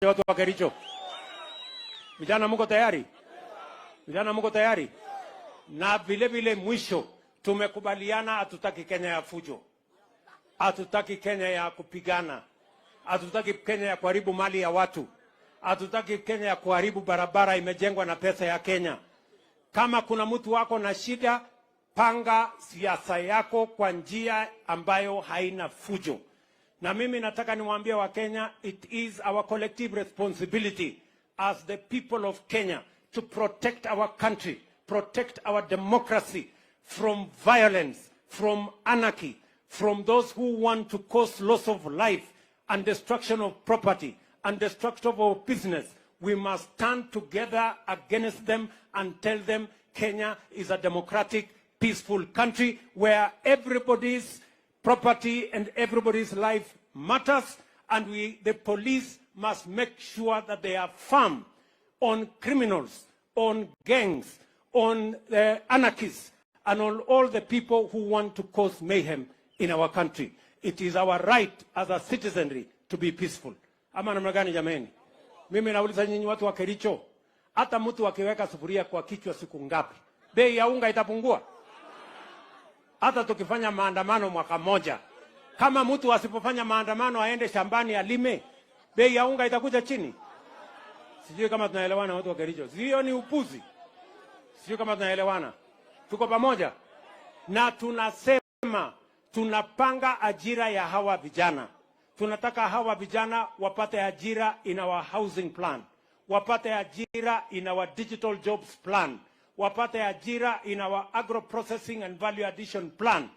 Watu wa Kericho? Vijana, mko tayari? Vijana, mko tayari? Na vile vile mwisho, tumekubaliana hatutaki Kenya ya fujo, hatutaki Kenya ya kupigana, hatutaki Kenya ya kuharibu mali ya watu, hatutaki Kenya ya kuharibu barabara imejengwa na pesa ya Kenya. Kama kuna mtu wako na shida, panga siasa yako kwa njia ambayo haina fujo. Na mimi nataka niwaambie Wakenya, it is our collective responsibility as the people of Kenya to protect our country, protect our democracy from violence, from anarchy, from those who want to cause loss of life and destruction of property and destruction of business. We must stand together against them and tell them Kenya is a democratic, peaceful country where everybody's property and everybody's life matters, and we, the police, must make sure that they are firm on criminals, on gangs, on the anarchists, and on all the people who want to cause mayhem in our country. It is our right as a citizenry to be peaceful. Ama namna gani, jameni? Mimi nauliza nyinyi watu wa Kericho, hata mtu akiweka sufuria kwa kichwa siku ngapi, bei ya unga itapungua? Hata tukifanya maandamano mwaka moja, kama mtu asipofanya maandamano aende shambani alime, bei ya unga itakuja chini? Sijui kama tunaelewana, watu wa Kericho. Hiyo ni upuzi. Sijui kama tunaelewana. Tuko pamoja? Na tunasema tunapanga ajira ya hawa vijana. Tunataka hawa vijana wapate ajira in our housing plan, wapate ajira in our digital jobs plan, wapate ajira in our agro processing and value addition plan.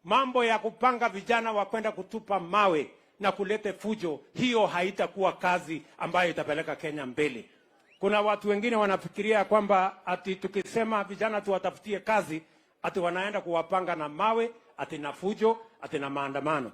Mambo ya kupanga vijana wa kwenda kutupa mawe na kulete fujo, hiyo haitakuwa kazi ambayo itapeleka Kenya mbele. Kuna watu wengine wanafikiria kwamba ati tukisema vijana tuwatafutie kazi, ati wanaenda kuwapanga na mawe, ati na fujo, ati na maandamano.